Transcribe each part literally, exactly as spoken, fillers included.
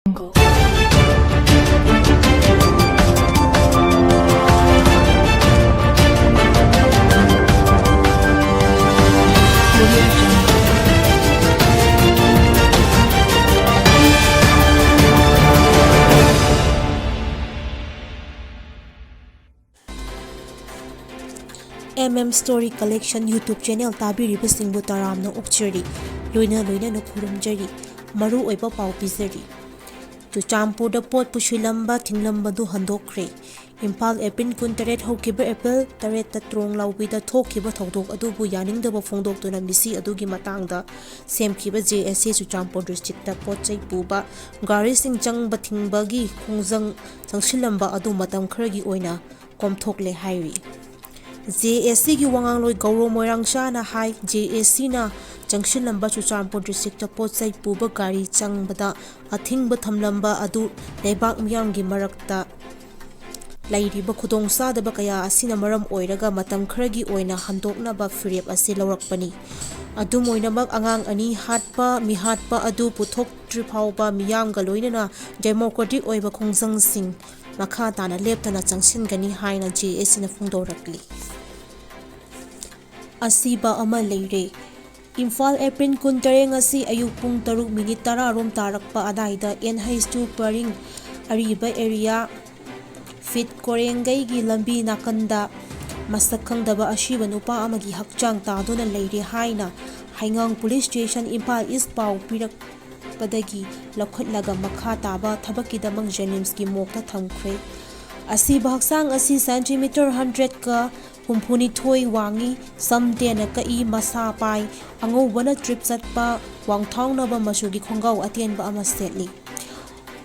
M M Story Collection YouTube channel ꯇꯥꯕꯤꯔꯤꯕꯁꯤꯡꯕꯨ ꯇꯔꯥꯝꯅ ꯑꯣꯛꯆꯔꯤ, ꯂꯣꯏꯅ ꯂꯣꯏꯅꯅ ꯈꯨꯔꯨꯝꯖꯔꯤ꯫ ꯃꯔꯨꯑꯣꯏꯕ ꯄꯥꯎ ꯄꯤꯖꯔꯤ꯫ ꯆꯨꯔꯆꯥꯟꯄꯨꯔꯗ ꯄꯣꯠ ꯄꯨꯁꯤꯜꯂꯝꯕ ꯊꯤꯡꯂꯝꯕꯗꯨ ꯍꯟꯗꯣꯛꯈ꯭ꯔꯦ꯫ ꯏꯝꯐꯥꯜ, ꯑꯦꯄ꯭ꯔꯤꯜ ꯀꯨꯟꯇꯔꯦꯠ꯫ ꯍꯧꯈꯤꯕ ꯑꯦꯄ꯭ꯔꯤꯜ ꯇꯔꯦꯠꯇ ꯇ꯭ꯔꯣꯡ ꯂꯥꯎꯕꯤꯗ ꯊꯣꯛꯈꯤꯕ ꯊꯧꯗꯣꯛ ꯑꯗꯨꯕꯨ ꯌꯥꯅꯤꯡꯗꯕ ꯐꯣꯡꯗꯣꯛꯇꯨꯅ ꯃꯤꯁꯤ ꯑꯗꯨꯒꯤ ꯃꯇꯥꯡꯗ ꯁꯦꯝꯈꯤꯕ J S A Churachandpur district ꯄꯣꯠ ꯆꯩ ꯄꯨꯕ ꯒꯥꯔꯤꯁꯤꯡ ꯆꯪꯕ ꯊꯤꯡꯕꯒꯤ ꯈꯣꯡꯖꯪ ꯆꯪꯁꯤꯜꯂꯝꯕ ꯑꯗꯨ ꯃꯇꯝ ꯈꯔꯒꯤ ꯑꯣꯏꯅ ꯀꯣꯝꯊꯣꯛꯂꯦ ꯍꯥꯏꯔꯤ꯫ J S Aꯒꯤ ꯋꯥꯉꯥꯡꯂꯣꯏ ꯒꯧꯔꯣ ꯃꯣꯏꯔꯥꯡꯁꯥꯅ ꯍꯥꯏ, J S Aꯅ ꯆꯪꯁꯤꯜꯂꯝꯕ ꯆꯨꯔꯆꯥꯟꯄꯨꯔ ꯗꯤꯁꯇ꯭ꯔꯤꯛꯇ ꯄꯣꯠ ꯆꯩ ꯄꯨꯕ ꯒꯥꯔꯤ ꯆꯪꯕꯗ ꯑꯊꯤꯡꯕ ꯊꯝꯂꯝꯕ ꯑꯗꯨ ꯂꯩꯕꯥꯛ ꯃꯤꯌꯥꯝꯒꯤ ꯃꯔꯛꯇ ꯂꯩꯔꯤꯕ ꯈꯨꯗꯣꯡꯆꯥꯗꯕ ꯀꯌꯥ ꯑꯁꯤꯅ ꯃꯔꯝ ꯑꯣꯏꯔꯒ ꯃꯇꯝ ꯈꯔꯒꯤ ꯑꯣꯏꯅ ꯍꯟꯗꯣꯛꯅꯕ ꯐꯤꯔꯦꯞ ꯑꯁꯤ ꯂꯧꯔꯛꯄꯅꯤ꯫ ꯑꯗꯨꯝ ꯑꯣꯏꯅꯃꯛ, ꯑꯉꯥꯡ ꯑꯅꯤ ꯍꯥꯠꯄ, ꯃꯤꯍꯥꯠꯄ ꯑꯗꯨ ꯄꯨꯊꯣꯛꯇ꯭ꯔꯤ ꯐꯥꯎꯕ ꯃꯤꯌꯥꯝꯒ ꯂꯣꯏꯅꯅ democratic ꯑꯣꯏꯕ ꯈꯣꯡꯖꯪꯁꯤꯡ ꯃꯈꯥ ꯇꯥꯅ ꯂꯦꯞꯇꯅ ꯆꯪꯁꯤꯟꯒꯅꯤ ꯍꯥꯏꯅ J S Aꯅ ꯐꯣꯡꯗꯣꯔꯛꯂꯤ꯫ ꯑꯁꯤꯕ ꯑꯃ ꯂꯩꯔꯦ꯫ ꯏꯝꯐꯥꯜ, ꯑꯦꯄ꯭ꯔꯤꯜ ꯀꯨꯟꯇꯔꯦꯠ, ꯉꯁꯤ ꯑꯌꯨꯛ ꯄꯨꯡ ꯇꯔꯨꯛ ꯃꯤꯅꯤꯠ ꯇꯔꯥ ꯔꯣꯝ ꯇꯥꯔꯛꯄ ꯑꯗꯥꯏꯗ N H two ꯄꯔꯤꯡ ꯑꯔꯤꯕ area ꯐꯤꯠ ꯀꯣꯔꯦꯡꯒꯩꯒꯤ ꯂꯝꯕꯤ ꯅꯥꯀꯟꯗ ꯃꯁꯛ ꯈꯪꯗꯕ ꯑꯁꯤꯕ ꯅꯨꯄꯥ ꯑꯃꯒꯤ ꯍꯛꯆꯥꯡ ꯇꯥꯗꯨꯅ ꯂꯩꯔꯦ ꯍꯥꯏꯅ ꯍꯩꯉꯥꯡ Police Station, ꯏꯝꯐꯥꯜ East ꯄꯥꯎ ꯄꯤꯔꯛꯄꯗꯒꯤ ꯂꯧꯈꯠꯂꯒ ꯃꯈꯥ ꯇꯥꯕ ꯊꯕꯛꯀꯤꯗꯃꯛ JNIMSꯀꯤ morgueꯇ ꯊꯝꯈ꯭ꯔꯦ꯫ ꯑꯁꯤꯕ ꯍꯛꯆꯥꯡ ꯑꯁꯤ centimeter ꯍꯟꯗ꯭ꯔꯦꯠꯀ ꯍꯨꯝꯐꯨꯅꯤꯊꯣꯏ ꯋꯥꯡꯏ, ꯁꯝ ꯇꯦꯟꯅ ꯀꯛꯏ, ꯃꯁꯥ ꯄꯥꯏ, ꯑꯉꯧꯕꯅ trip ꯆꯠꯄ, ꯋꯥꯡꯊꯥꯎꯅꯕ ꯃꯆꯨꯒꯤ ꯈꯣꯡꯒ꯭ꯔꯥꯎ ꯑꯇꯦꯟꯕ ꯑꯃ ꯁꯦꯠꯂꯤ꯫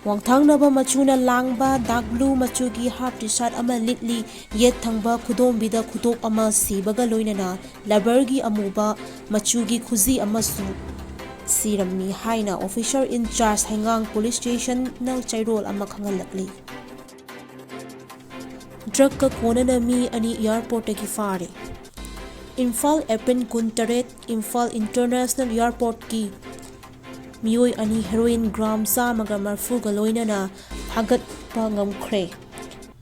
ꯋꯥꯡꯊꯥꯡꯅꯕ ꯃꯆꯨꯅ ꯂꯥꯡꯕ dark blue ꯃꯆꯨꯒꯤ half T-shirt ꯑꯃ ꯂꯤꯠꯂꯤ, ꯌꯦꯠ ꯊꯪꯕ ꯈꯨꯗꯣꯝꯕꯤꯗ ꯈꯨꯗꯣꯞ ꯑꯃ ꯁꯤꯕꯒ ꯂꯣꯏꯅꯅ rubberꯒꯤ ꯑꯃꯨꯕ ꯃꯆꯨꯒꯤ ꯈꯨꯖꯤ ꯑꯃꯁꯨ ꯁꯤꯔꯝꯃꯤ ꯍꯥꯏꯅ officer in charge ꯍꯩꯉꯥꯡ Police Stationꯅ ꯆꯩꯔꯣꯜ ꯑꯃ ꯈꯪꯍꯜꯂꯛꯂꯤ꯫ Drugꯀ ꯀꯣꯟꯅꯅ ꯃꯤ ꯑꯅꯤ airportꯇꯒꯤ ꯐꯥꯔꯦ꯫ ꯏꯝꯐꯥꯜ, ꯑꯦꯄ꯭ꯔꯤꯜ ꯀꯨꯟꯇꯔꯦꯠ, ꯏꯝꯐꯥꯜ International Airportꯀꯤ ꯃꯤꯑꯣꯏ ꯑꯅꯤ heroin gram ꯆꯥꯝꯃꯒ ꯃꯔꯤꯐꯨꯒ ꯂꯣꯏꯅꯅ ꯐꯥꯒꯠꯄ ꯉꯝꯈ꯭ꯔꯦ꯫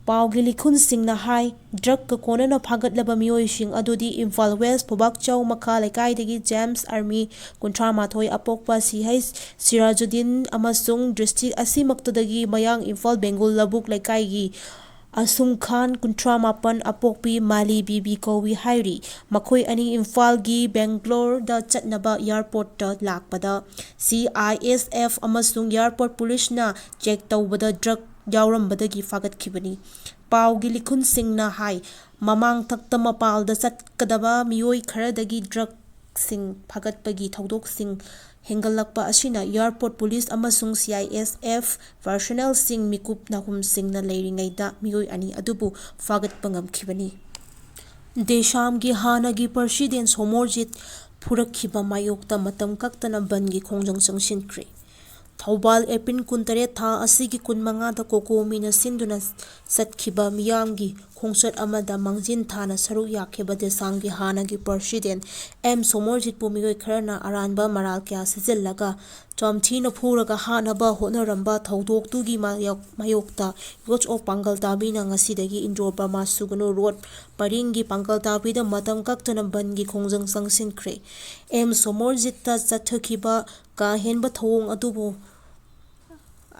ꯄꯥꯎꯒꯤ ꯂꯤꯈꯨꯟꯁꯤꯡꯅ ꯍꯥꯏ, drugꯀ ꯀꯣꯟꯅꯅ ꯐꯥꯒꯠꯂꯕ ꯃꯤꯑꯣꯏꯁꯤꯡ ꯑꯗꯨꯗꯤ ꯏꯝꯐꯥꯜ West ꯐꯨꯕꯥꯛꯆꯧ ꯃꯈꯥ ꯂꯩꯀꯥꯏꯗꯒꯤ ꯖꯦꯝꯁ ꯑꯥꯔꯃꯤ, ꯀꯨꯟꯊ꯭ꯔꯥ ꯃꯥꯊꯣꯏ, ꯑꯄꯣꯛꯄ ꯁꯤ ꯍꯩꯆ ꯁꯤꯔꯥꯖꯨꯗꯤꯟ, ꯑꯃꯁꯨꯡ district ꯑꯁꯤꯃꯛꯇꯗꯒꯤ ꯃꯌꯥꯡ ꯏꯝꯐꯥꯜ ꯕꯦꯡꯒꯨꯜ ꯂꯧꯕꯨꯛ ꯂꯩꯀꯥꯏꯒꯤ ꯑꯁꯨꯝ ꯈꯥꯟ, ꯀꯨꯟꯊ꯭ꯔꯥ ꯃꯥꯄꯟ, ꯑꯄꯣꯛꯄꯤ ꯃꯥꯂꯤ ꯕꯤꯕꯤ ꯀꯧꯏ ꯍꯥꯏꯔꯤ꯫ ꯃꯈꯣꯏ ꯑꯅꯤ ꯏꯝꯐꯥꯜꯒꯤ ꯕꯦꯡꯒ꯭ꯂꯣꯔꯗ ꯆꯠꯅꯕ airportꯇ ꯂꯥꯛꯄꯗ C I S F ꯑꯃꯁꯨꯡ airport policeꯅ check ꯇꯧꯕꯗ drug ꯌꯥꯎꯔꯝꯕꯗꯒꯤ ꯐꯥꯒꯠꯈꯤꯕꯅꯤ꯫ ꯄꯥꯎꯒꯤ ꯂꯤꯈꯨꯟꯁꯤꯡꯅ ꯍꯥꯏ, ꯃꯃꯥꯡꯊꯛꯇ ꯃꯄꯥꯜꯗ ꯆꯠꯀꯗꯕ ꯃꯤꯑꯣꯏ ꯈꯔꯗꯒꯤ drugꯁꯤꯡ ꯐꯥꯒꯠꯄꯒꯤ ꯊꯧꯗꯣꯛꯁꯤꯡ ꯍꯦꯟꯒꯠꯂꯛꯄ ꯑꯁꯤꯅ airport police ꯑꯃꯁꯨꯡ C I S F personnelꯁꯤꯡ ꯃꯤꯀꯨꯞ ꯅꯥꯍꯨꯝꯁꯤꯡꯅ ꯂꯩꯔꯤꯉꯩꯗ ꯃꯤꯑꯣꯏ ꯑꯅꯤ ꯑꯗꯨꯕꯨ ꯐꯥꯒꯠꯄ ꯉꯝꯈꯤꯕꯅꯤ꯫ ꯗꯦꯁꯥꯝꯒꯤ ꯍꯥꯟꯅꯒꯤ president ꯁꯣꯃꯣꯔꯖꯤꯠ ꯐꯨꯔꯛꯈꯤꯕ ꯃꯥꯌꯣꯛꯇ ꯃꯇꯝ ꯀꯛꯇꯅ ꯕꯟꯒꯤ ꯈꯣꯡꯖꯪ ꯆꯪꯁꯤꯟꯈ꯭ꯔꯦ꯫ ꯊꯧꯕꯥꯜ, April ꯀꯨꯟꯇꯔꯦꯠ, ꯊꯥ ꯑꯁꯤꯒꯤ ꯀꯨꯟꯃꯉꯥꯗ COCOMIꯅ ꯁꯤꯟꯗꯨꯅ ꯆꯠꯈꯤꯕ ꯃꯤꯌꯥꯝꯒꯤ ꯈꯣꯡꯆꯠ ꯑꯃꯗ ꯃꯥꯡꯖꯤꯟ ꯊꯥꯅ ꯁꯔꯨꯛ ꯌꯥꯈꯤꯕ ꯗꯦꯁꯥꯝꯒꯤ ꯍꯥꯟꯅꯒꯤ president M ꯁꯣꯃꯣꯔꯖꯤꯠꯄꯨ ꯃꯤꯑꯣꯏ ꯈꯔꯅ ꯑꯔꯥꯟꯕ ꯃꯔꯥꯜ ꯀꯌꯥ ꯁꯤꯖꯤꯜꯂꯒ ꯇꯝꯊꯤꯅ ꯐꯨꯔꯒ ꯍꯥꯠꯅꯕ ꯍꯣꯠꯅꯔꯝꯕ ꯊꯧꯗꯣꯛꯇꯨꯒꯤ ꯃꯥꯌꯣꯛ-, ꯃꯥꯌꯣꯛꯇ ꯌꯣꯠꯁ ꯑꯣꯐ ꯄꯥꯡꯒꯜ ꯇꯥꯕꯤꯅ ꯉꯁꯤꯗꯒꯤ ꯏꯟꯗꯣ ꯕꯔꯃꯥ ꯁꯨꯒꯅꯨ ꯔꯣꯗ ꯄꯔꯤꯡꯒꯤ ꯄꯥꯡꯒꯜ ꯇꯥꯕꯤꯗ ꯃꯇꯝ ꯀꯛꯇꯅ ꯕꯟꯒꯤ ꯈꯣꯡꯖꯪ ꯆꯪꯁꯤꯟꯈ꯭ꯔꯦ꯫ M ꯁꯣꯃꯣꯔꯖꯤꯠꯇ ꯆꯠꯊꯈꯤꯕ ꯀꯥ ꯍꯦꯟꯕ ꯊꯧꯑꯣꯡ ꯑꯗꯨꯕꯨ,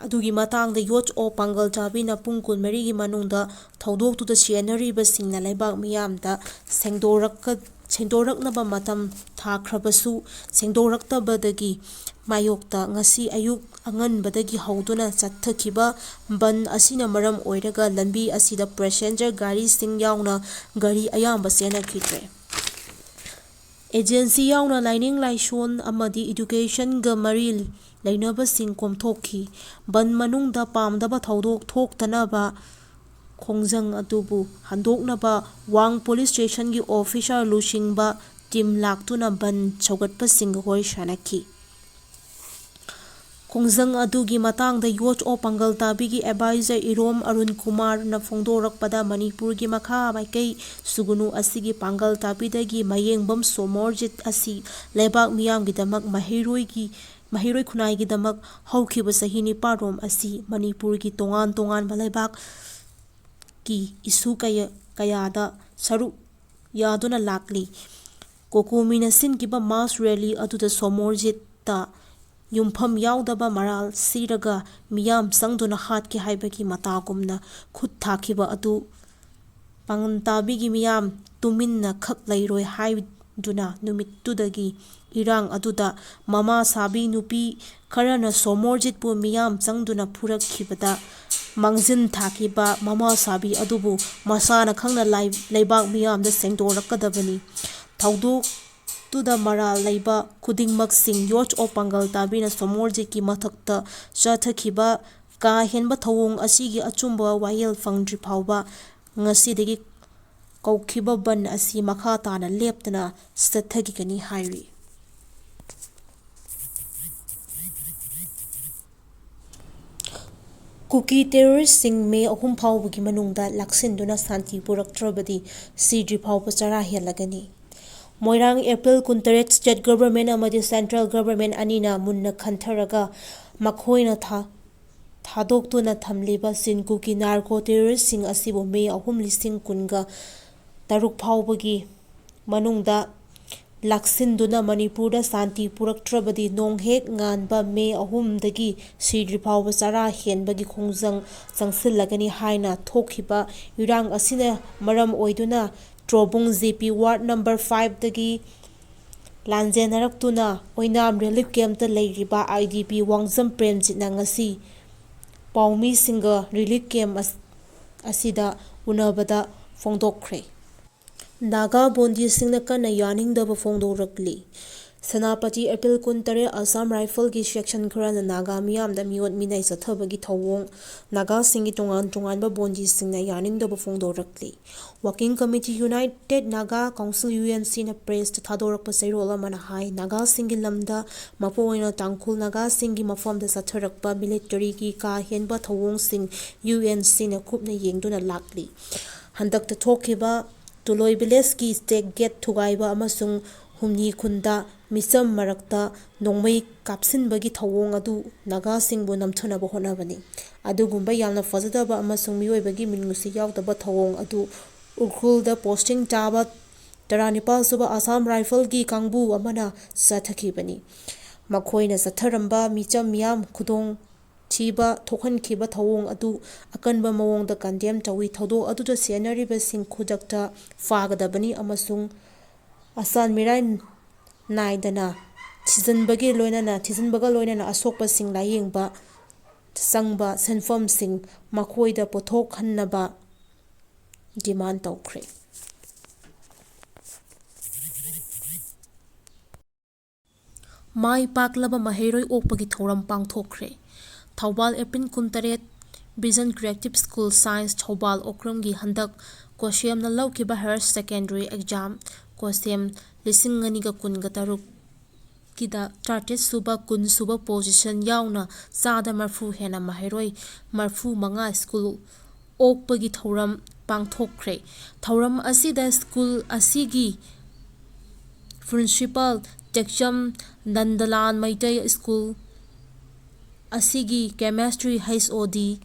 ꯑꯗꯨꯒꯤ ꯃꯇꯥꯡꯗ ꯌꯣꯠꯁ ꯑꯣꯐ ꯄꯥꯡꯒꯜ ꯇꯥꯕꯤꯅ ꯄꯨꯡ ꯀꯨꯟꯃꯔꯤꯒꯤ ꯃꯅꯨꯡꯗ ꯊꯧꯗꯣꯛꯇꯨꯗ ꯁꯤꯖꯤꯟꯅꯔꯤꯕꯁꯤꯡꯅ ꯂꯩꯕꯥꯛ ꯃꯤꯌꯥꯝꯗ ꯁꯦꯡꯗꯣꯔꯛꯀ-, ꯁꯦꯡꯗꯣꯔꯛꯅꯕ ꯃꯇꯝ ꯊꯥꯈ꯭ꯔꯕꯁꯨ, ꯁꯦꯡꯗꯣꯔꯛꯇꯕꯗꯒꯤ ꯃꯥꯌꯣꯛꯇ ꯉꯁꯤ ꯑꯌꯨꯛ ꯑꯉꯟꯕꯗꯒꯤ ꯍꯧꯗꯨꯅ ꯆꯠꯊꯈꯤꯕ ꯕꯟ ꯑꯁꯤꯅ ꯃꯔꯝ ꯑꯣꯏꯔꯒ ꯂꯝꯕꯤ ꯑꯁꯤꯗ passenger ꯒꯥꯔꯤꯁꯤꯡ ꯌꯥꯎꯅ ꯒꯥꯔꯤ ꯑꯌꯥꯝꯕ ꯆꯦꯟꯅꯈꯤꯗ꯭ꯔꯦ꯫ Agency ꯌꯥꯎꯅ ꯂꯥꯏꯅꯤꯡ ꯂꯥꯏꯁꯣꯟ ꯑꯃꯗꯤ educationꯒ ꯃꯔꯤ ꯂꯩꯅꯕꯁꯤꯡ ꯀꯣꯝꯊꯣꯛꯈꯤ꯫ ꯕꯟ ꯃꯅꯨꯡꯗ ꯄꯥꯝꯗꯕ ꯊꯧꯗꯣꯛ ꯊꯣꯛꯇꯅꯕ ꯈꯣꯡꯖꯪ ꯑꯗꯨꯕꯨ ꯍꯟꯗꯣꯛꯅꯕ ꯋꯥꯡ police stationꯒꯤ officer ꯂꯨꯆꯤꯡꯕ team ꯂꯥꯛꯇꯨꯅ ꯕꯟ ꯁꯧꯒꯠꯄꯁꯤꯡꯒ ꯋꯥꯔꯤ ꯁꯥꯅꯈꯤ꯫ ꯈꯣꯡꯖꯪ ꯑꯗꯨꯒꯤ ꯃꯇꯥꯡꯗ ꯌꯣꯠꯁ ꯑꯣꯐ ꯄꯥꯡꯒꯜ ꯇꯥꯕꯤꯒꯤ advisor ꯏꯔꯣꯝ ꯑꯔꯨꯟ ꯀꯨꯃꯥꯔꯅ ꯐꯣꯡꯗꯣꯔꯛꯄꯗ, ꯃꯅꯤꯄꯨꯔꯒꯤ ꯃꯈꯥ ꯃꯥꯏꯀꯩ ꯁꯨꯒꯅꯨ ꯑꯁꯤꯒꯤ ꯄꯥꯡꯒꯜ ꯇꯥꯕꯤꯗꯒꯤ ꯃꯌꯦꯡꯕꯝ ꯁꯣꯃꯣꯔꯖꯤꯠ ꯑꯁꯤ ꯂꯩꯕꯥꯛ ꯃꯤꯌꯥꯝꯒꯤꯗꯃꯛ ꯃꯍꯩꯔꯣꯏꯒꯤ ꯃꯍꯩꯔꯣꯏ ꯈꯨꯟꯅꯥꯏꯒꯤꯗꯃꯛ ꯍꯧꯈꯤꯕ ꯆꯍꯤ ꯅꯤꯄꯥꯜꯔꯣꯝ ꯑꯁꯤ ꯃꯅꯤꯄꯨꯔꯒꯤ ꯇꯣꯉꯥꯟ ꯇꯣꯉꯥꯟꯕ ꯂꯩꯕꯥꯛꯀꯤ issue ꯀꯌꯥ, ꯀꯌꯥꯗ ꯁꯔꯨꯛ ꯌꯥꯗꯨꯅ ꯂꯥꯛꯂꯤ꯫ ꯀꯣꯀꯣꯃꯤꯅ ꯁꯤꯟꯈꯤꯕ mass rally ꯑꯗꯨꯗ ꯁꯣꯃꯣꯔꯖꯤꯠꯇ ꯌꯨꯝꯐꯝ ꯌꯥꯎꯗꯕ ꯃꯔꯥꯜ ꯁꯤꯔꯒ ꯃꯤꯌꯥꯝ ꯆꯪꯗꯨꯅ ꯍꯥꯠꯈꯤ ꯍꯥꯏꯕꯒꯤ ꯃꯇꯥꯒꯨꯝꯅ ꯈꯨꯠ ꯊꯥꯈꯤꯕ ꯑꯗꯨ ꯄꯥꯉꯟ ꯇꯥꯕꯤꯒꯤ ꯃꯤꯌꯥꯝ ꯇꯨꯃꯤꯟꯅ ꯈꯛ ꯂꯩꯔꯣꯏ ꯍꯥꯏꯗꯨꯅ ꯅꯨꯃꯤꯠꯇꯨꯗꯒꯤ ꯏꯔꯥꯡ ꯑꯗꯨꯗ ꯃꯃꯥ ꯁꯥꯕꯤ ꯅꯨꯄꯤ ꯈꯔꯅ ꯁꯣꯃꯣꯔꯖꯤꯠꯄꯨ ꯃꯤꯌꯥꯝ ꯆꯪꯗꯨꯅ ꯐꯨꯔꯛꯈꯤꯕꯗ ꯃꯥꯡꯖꯤꯟ ꯊꯥꯈꯤꯕ ꯃꯃꯥ ꯁꯥꯕꯤ ꯑꯗꯨꯕꯨ ꯃꯁꯥꯅ ꯈꯪꯅ ꯂꯥꯏ-, ꯂꯩꯕꯥꯛ ꯃꯤꯌꯥꯝꯗ ꯁꯦꯡꯗꯣꯔꯛꯀꯗꯕꯅꯤ꯫ ꯊꯧꯗꯣꯛꯇꯨꯗ ꯃꯔꯥꯜ ꯂꯩꯕ ꯈꯨꯗꯤꯡꯃꯛꯁꯤꯡ ꯌꯣꯠ ꯑꯣ ꯄꯥꯡꯒꯜ ꯇꯥꯕꯤꯅ ꯁꯣꯃꯣꯔꯖꯤꯠꯀꯤ ꯃꯊꯛꯇ ꯆꯠꯊꯈꯤꯕ ꯀꯥ ꯍꯦꯟꯕ ꯊꯧꯑꯣꯡ ꯑꯁꯤꯒꯤ ꯑꯆꯨꯝꯕ ꯋꯥꯌꯦꯜ ꯐꯪꯗ꯭ꯔꯤ ꯐꯥꯎꯕ ꯉꯁꯤꯗꯒꯤ ꯀꯧꯈꯤꯕ ꯕꯟ ꯑꯁꯤ ꯃꯈꯥ ꯇꯥꯅ ꯂꯦꯞꯇꯅ ꯆꯠꯊꯈꯤꯒꯅꯤ ꯍꯥꯏꯔꯤ꯫ ꯀꯨꯀꯤ terroristꯁꯤꯡ ꯃꯦ ꯑꯍꯨꯝ ꯐꯥꯎꯕꯒꯤ ꯃꯅꯨꯡꯗ ꯂꯥꯛꯁꯤꯟꯗꯨꯅ ꯁꯥꯟꯇꯤ ꯄꯨꯔꯛꯇ꯭ꯔꯕꯗꯤ ꯁꯤꯗ꯭ꯔꯤ ꯐꯥꯎꯕ ꯆꯔꯥ ꯍꯦꯜꯂꯒꯅꯤ꯫ ꯃꯣꯏꯔꯥꯡ, April ꯀꯨꯟꯇꯔꯦꯠ, state government ꯑꯃꯗꯤ central government ꯑꯅꯤꯅ ꯃꯨꯟꯅ ꯈꯟꯊꯔꯒ ꯃꯈꯣꯏꯅ ꯊꯥ-, ꯊꯥꯗꯣꯛꯇꯨꯅ ꯊꯝꯂꯤꯕ ꯆꯤꯟ ꯀꯨꯀꯤ narco terroristꯁꯤꯡ ꯑꯁꯤꯕꯨ ꯃꯦ ꯑꯍꯨꯝ, ꯂꯤꯁꯤꯡ ꯀꯨꯟꯒ ꯇꯔꯨꯛ ꯐꯥꯎꯕꯒꯤ ꯃꯅꯨꯡꯗ ꯂꯥꯛꯁꯤꯟꯗꯨꯅ ꯃꯅꯤꯄꯨꯔꯗ ꯁꯥꯟꯇꯤ ꯄꯨꯔꯛꯇ꯭ꯔꯕꯗꯤ ꯅꯣꯡ ꯍꯦꯛ ꯉꯥꯟꯕ ꯃꯦ ꯑꯍꯨꯝꯗꯒꯤ ꯁꯤꯗ꯭ꯔꯤ ꯐꯥꯎꯕ ꯆꯔꯥ ꯍꯦꯟꯕꯒꯤ ꯈꯣꯡꯖꯪ ꯆꯪꯁꯤꯜꯂꯒꯅꯤ ꯍꯥꯏꯅ ꯊꯣꯛꯈꯤꯕ ꯏꯔꯥꯡ ꯑꯁꯤꯅ ꯃꯔꯝ ꯑꯣꯏꯗꯨꯅ ꯇ꯭ꯔꯣꯕꯨꯡ GP ward number fiveꯇꯒꯤ ꯂꯥꯟꯖꯦꯟꯅꯔꯛꯇꯨꯅ ꯑꯣꯏꯅꯥꯝ relief campꯇ ꯂꯩꯔꯤꯕ IDP ꯋꯥꯡꯖꯝ ꯄ꯭ꯔꯦꯝꯖꯤꯠꯅ ꯉꯁꯤ ꯄꯥꯎꯃꯤꯁꯤꯡꯒ relief camp ꯑꯁ-, ꯑꯁꯤꯗ ꯎꯅꯕꯗ ꯐꯣꯡꯗꯣꯛꯈ꯭ꯔꯦ꯫ ꯅꯥꯒꯥ ꯕꯣꯟꯗꯤꯁꯤꯡꯅ ꯀꯟꯅ ꯌꯥꯅꯤꯡꯗꯕ ꯐꯣꯡꯗꯣꯔꯛꯂꯤ꯫ ꯁꯦꯅꯥꯄꯇꯤ, April ꯀꯨꯟꯇꯔꯦꯠ, Assam Riflesꯒꯤ section ꯈꯔꯅ ꯅꯥꯒꯥ ꯃꯤꯌꯥꯝꯗ ꯃꯤꯑꯣꯠ ꯃꯤꯅꯩ ꯆꯠꯊꯕꯒꯤ ꯊꯧꯑꯣꯡ ꯅꯥꯒꯥꯁꯤꯡꯒꯤ ꯇꯣꯉꯥꯟ ꯇꯣꯉꯥꯟꯕ ꯕꯣꯟꯗꯤꯁꯤꯡꯅ ꯌꯥꯅꯤꯡꯗꯕ ꯐꯣꯡꯗꯣꯔꯛꯂꯤ꯫ Working Committee United Naga Council, UNCꯅ pressꯇ ꯊꯥꯗꯣꯔꯛꯄ ꯆꯦꯔꯣꯜ ꯑꯃꯅ ꯍꯥꯏ, ꯅꯥꯒꯥꯁꯤꯡꯒꯤ ꯂꯝꯗ, ꯃꯄꯨꯡ ꯑꯣꯏꯅ ꯇꯥꯡꯈꯨꯜ ꯅꯥꯒꯥꯁꯤꯡꯒꯤ ꯃꯐꯝꯗ ꯆꯠꯊꯔꯛꯄ militaryꯒꯤ ꯀꯥ ꯍꯦꯟꯕ ꯊꯧꯑꯣꯡꯁꯤꯡ UNCꯅ ꯀꯨꯞꯅ ꯌꯦꯡꯗꯨꯅ ꯂꯥꯛꯂꯤ꯫ ꯍꯟꯗꯛꯇ ꯊꯣꯛꯈꯤꯕ ꯇꯨꯂꯣꯏ villageꯀꯤ check gate ꯊꯨꯒꯥꯏꯕ ꯑꯃꯁꯨꯡ ꯍꯨꯝꯅꯤ ꯈꯨꯟꯗ ꯃꯤꯆꯝ ꯃꯔꯛꯇ ꯅꯣꯡꯃꯩ ꯀꯥꯞꯁꯤꯟꯕꯒꯤ ꯊꯧꯑꯣꯡ ꯑꯗꯨ ꯅꯥꯒꯥꯁꯤꯡꯕꯨ ꯅꯝꯊꯅꯕ ꯍꯣꯠꯅꯕꯅꯤ꯫ ꯑꯗꯨꯒꯨꯝꯕ ꯌꯥꯝꯅ ꯐꯖꯗꯕ ꯑꯃꯁꯨꯡ ꯃꯤꯑꯣꯏꯕꯒꯤ ꯃꯤꯅꯨꯡꯁꯤ ꯌꯥꯎꯗꯕ ꯊꯧꯑꯣꯡ ꯑꯗꯨ ꯎꯈ꯭ꯔꯨꯜꯗ posting ꯇꯥꯕ ꯇꯔꯥꯅꯤꯄꯥꯜ ꯁꯨꯕ ꯑꯁꯥꯝ ꯔꯥꯏꯐꯜꯒꯤ ꯀꯥꯡꯕꯨ ꯑꯃꯅ ꯆꯠꯊꯈꯤꯕꯅꯤ꯫ ꯃꯈꯣꯏꯅ ꯆꯠꯊꯔꯝꯕ ꯃꯤꯆꯝ ꯃꯤꯌꯥꯝ ꯈꯨꯗꯣꯡ ꯊꯤꯕ ꯊꯣꯛꯍꯟꯈꯤꯕ ꯊꯧꯑꯣꯡ ꯑꯗꯨ ꯑꯀꯟꯕ ꯃꯑꯣꯡꯗ condemn ꯇꯧꯏ꯫ ꯊꯧꯗꯣꯛ ꯑꯗꯨꯗ ꯁꯦꯟꯅꯔꯤꯕꯁꯤꯡ ꯈꯨꯗꯛꯇ ꯐꯥꯒꯗꯕꯅꯤ ꯑꯃꯁꯨꯡ ꯑꯁꯥꯟ ꯃꯤꯔꯥꯏ ꯅꯥꯏꯗꯅ ꯊꯤꯖꯤꯟꯕꯒꯤ ꯂꯣꯏꯅꯅ, ꯊꯤꯖꯤꯟꯕꯒ ꯂꯣꯏꯅꯅ ꯑꯁꯣꯛꯄꯁꯤꯡ ꯂꯥꯌꯦꯡꯕ ꯆꯪꯕ ꯁꯦꯟꯐꯝꯁꯤꯡ ꯃꯈꯣꯏꯗ ꯄꯨꯊꯣꯛꯍꯟꯅꯕ demand ꯇꯧꯈ꯭ꯔꯦ꯫ ꯃꯥꯏ ꯄꯥꯛꯂꯕ ꯃꯍꯩꯔꯣꯏ ꯑꯣꯛꯄꯒꯤ ꯊꯧꯔꯝ ꯄꯥꯡꯊꯣꯛꯈ꯭ꯔꯦ꯫ ꯊꯧꯕꯥꯜ, April ꯀꯨꯟꯇꯔꯦꯠ, Vision Creative School, Science, Thoubal, ꯑꯣꯀ꯭ꯔꯝꯒꯤ ꯍꯟꯗꯛ ꯀꯣꯁꯦꯝꯅ ꯂꯧꯈꯤꯕ higher secondary exam, ꯀꯣꯁꯦꯝ ꯂꯤꯁꯤꯡ ꯑꯅꯤꯒ ꯀꯨꯟꯒ ꯇꯔꯨꯛꯀꯤꯗ ꯇꯔꯥꯇꯔꯦꯠ ꯁꯨꯕ, ꯀꯨꯟ ꯁꯨꯕ position ꯌꯥꯎꯅ ꯆꯥꯗ ꯃꯔꯐꯨ ꯍꯦꯟꯅ ꯃꯍꯩꯔꯣꯏ ꯃꯔꯐꯨ ꯃꯉꯥ school ꯑꯣꯛꯄꯒꯤ ꯊꯧꯔꯝ ꯄꯥꯡꯊꯣꯛꯈ꯭ꯔꯦ꯫ ꯊꯧꯔꯝ ꯑꯁꯤꯗ school ꯑꯁꯤꯒꯤ principal ꯇꯦꯛꯆꯝ ꯅꯟꯗꯂꯥꯜ ꯃꯩꯇꯩ, school ꯑꯁꯤꯒꯤ chemistry H O D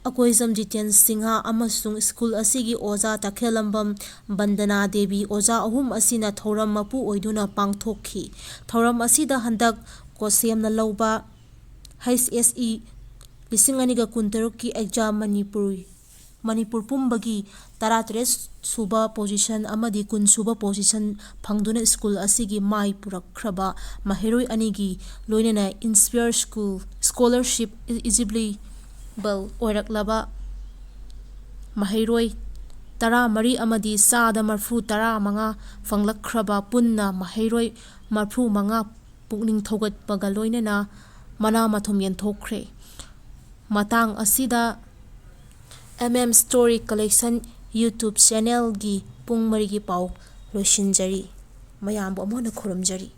Akoijam Jiten Singh ꯑꯃꯁꯨꯡ school ꯑꯁꯤꯒꯤ ꯑꯣꯖꯥ ꯇꯈꯦꯜꯂꯝꯕꯝ ꯕꯟꯗꯅꯥ ꯗꯦꯕꯤ, ꯑꯣꯖꯥ ꯑꯍꯨꯝ ꯑꯁꯤꯅ ꯊꯧꯔꯝ ꯃꯄꯨ ꯑꯣꯏꯗꯨꯅ ꯄꯥꯡꯊꯣꯛꯈꯤ꯫ ꯊꯧꯔꯝ ꯑꯁꯤꯗ ꯍꯟꯗꯛ ꯀꯣꯁꯦꯝꯅ ꯂꯧꯕ H S E ꯂꯤꯁꯤꯡ ꯑꯅꯤꯒ ꯀꯨꯟꯇꯔꯨꯛꯀꯤ exam ꯃꯅꯤꯄꯨꯔꯤ, ꯃꯅꯤꯄꯨꯔ ꯄꯨꯝꯕꯒꯤ ꯇꯔꯥꯇꯔꯦꯠ ꯁꯨꯕ position ꯑꯃꯗꯤ ꯀꯨꯟ ꯁꯨꯕ position ꯐꯪꯗꯨꯅ school ꯑꯁꯤꯒꯤ ꯃꯥꯏ ꯄꯨꯔꯛꯈ꯭ꯔꯕ ꯃꯍꯩꯔꯣꯏ ꯑꯅꯤꯒꯤ ꯂꯣꯏꯅꯅ inspire school scholarship eligible ꯑꯣꯏꯔꯛꯂꯕ ꯃꯍꯩꯔꯣꯏ ꯇꯔꯥꯃꯔꯤ ꯑꯃꯗꯤ ꯆꯥꯗ ꯃꯔꯐꯨ ꯇꯔꯥꯃꯉꯥ ꯐꯪꯂꯛꯈ꯭ꯔꯕ ꯄꯨꯟꯅ ꯃꯍꯩꯔꯣꯏ ꯃꯔꯐꯨ ꯃꯉꯥ ꯄꯨꯛꯅꯤꯡ ꯊꯧꯒꯠꯄꯒ ꯂꯣꯏꯅꯅ ꯃꯅꯥ ꯃꯊꯨꯝ ꯌꯦꯟꯊꯣꯛꯈ꯭ꯔꯦ꯫ ꯃꯇꯥꯡ ꯑꯁꯤꯗ M M Story Collection YouTube channelꯒꯤ ꯄꯨꯡ ꯃꯔꯤꯒꯤ ꯄꯥꯎ ꯂꯣꯏꯁꯤꯟꯖꯔꯤ꯫ ꯃꯌꯥꯝꯕꯨ ꯑꯃꯨꯛ ꯍꯟꯅ ꯈꯨꯔꯨꯝꯖꯔꯤ꯫